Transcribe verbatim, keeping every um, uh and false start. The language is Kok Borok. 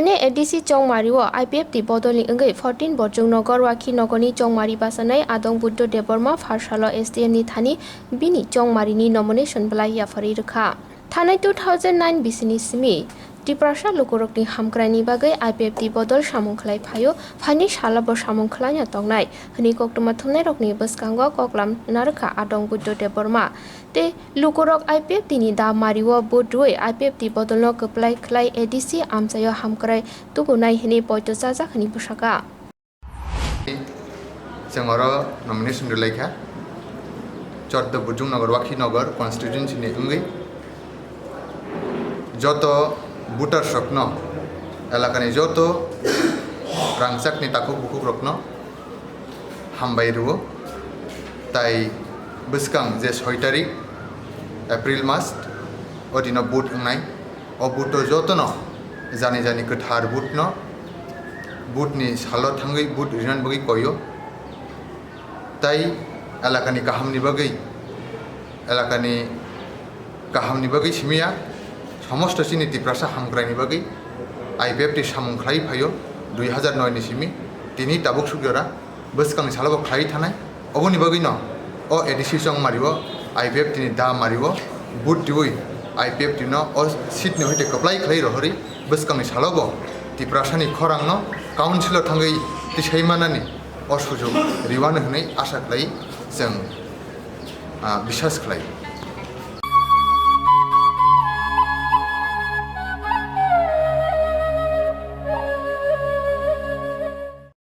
Thani A D C Chongmari o I P F T bodolni wngwi fourteen Borjung Nagar Wakhi Nagarni Chongmari bachanai Adong Buddho Debbarma pharsalo S D M ni thani bini Chongmari ni nomination belai yapharwi rwkha. Thanai two thousand nine bisini simi Tiprasa lukurokni hamkraini bagwi I P F T bodol samung khlai phaio, phaini salo bo samung khlaina tongnai hwnwi koktwma thumnairokni bwskango koklam narwkha Adong Buddho Debbarma. Tei lukurok I P F T ni da mario vote rwui I P F T bodolno kwplai khlai A D C amchaio hamkrai tubunai hwnwi poito chajak hwnwi bwsakha. Chwng oro nomination rwlaikha, chordo Bujung Nagar, Wakhi Nagar constituency ni wngwi joto voters rokno, elakani joto rangchakni takhuk bukhukrokno hambai rwo. Tai bwskang je soi tarik April mas, o dino vote wngnai. O vote o jotono jani jani kwthar vote no, vote ni salo thangwi vote rinani bagwi koio. Tai elakani kahamni bagwi, elakani kahamni bagwi simiya, somosto chini Tiprasa hamkraini bagwi I P F T samung khlai phaio dui hazar noi ni simi, tini tabuk suk jora bwskangni salo bo khlai thanai. Oboni bagwino o A D C Chongmari o I P F T ni da mari o vote riwi I P F T no o seat ni hoite kwplai khlai rohori bwskangni salo bo Tiprasa ni khorang no council o thangwi tisai manani o sujok riwano hwnwi asa khlai chwng, ah, biswas khlai.